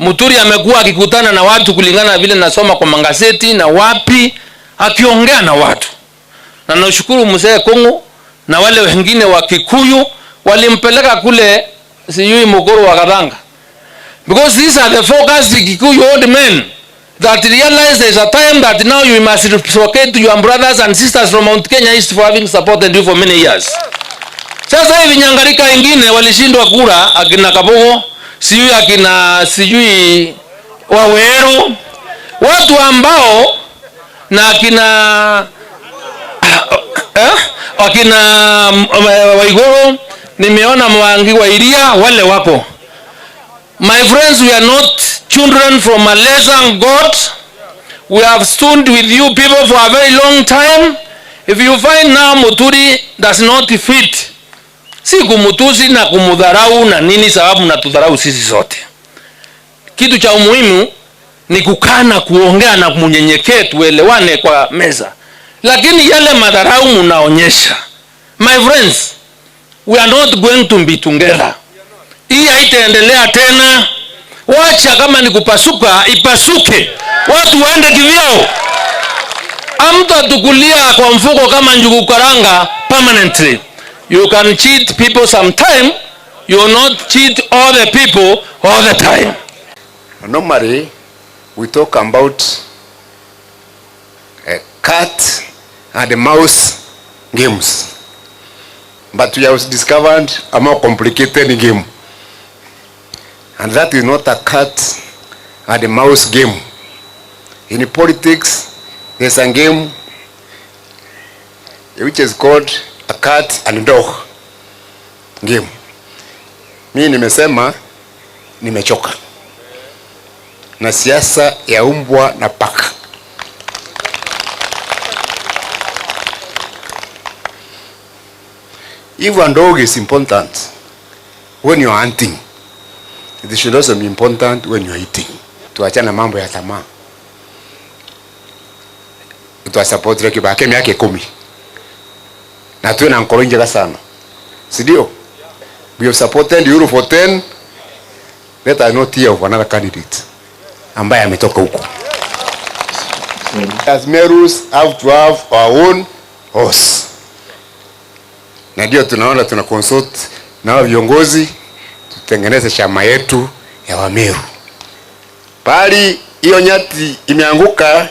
Muturi amekuwa akikutana na watu kulingana na vile nasoma kwa magazeti na wapi, akiongea na watu, na nashukuru mzee Kongo na wale wengine wa Kikuyu walimpeleka kule sijui Mukuru wa Kathanga, because these are the focused Kikuyu old men that realize there's a time that now you must reciprocate to your brothers and sisters from Mount Kenya East for having supported you for many years. Sasa hivi nyangarika ingine walishindwa kura, akina Kabogo, sijui akina sijui Waweru, watu ambao na akina akina Waiguru, nimeona Mwangi wa Iria, wale wako. My friends, we are not children from a lesser God. We have stood with you people for a very long time. If you find now Muturi does not fit, si kumutusi na kumudharau na nini, sababu mnatudharau sisi sote. Kitu cha umuhimu ni kukaa na kuongea na munyenyekee, tuelewane kwa meza, lakini yale madharau munaonyesha, my friends, we are not going to be together. Hii haitaendelea tena. Wacha kama ni kupasuka ipasuke, watu waende kivyao. Hamtatukulia kwa mfuko kama njugu karanga permanently. You can cheat people sometime, you will not cheat all the people all the time. Normally, we talk about a cat and mouse games. But we have discovered a more complicated game. And that is not a cat and mouse game. In politics, there's a game which is called a cat and dog game. Mimi nimesema nimechoka na siasa ya umbwa na paka. If a dog is important when you are hunting, it should also be important when you are eating. Tuachane mambo ya tamaa. Tuwasupport Kibaki miaka 10 na tuwe na nkoro njega sana, si ndio? We have supported Uhuru for 10. Let us not hear of another candidate ambaye ametoka huko. As Merus have to have our own horse, na ndio tunaona tuna consult na viongozi tutengeneze chama yetu ya Wameru. Pali hiyo nyati imeanguka.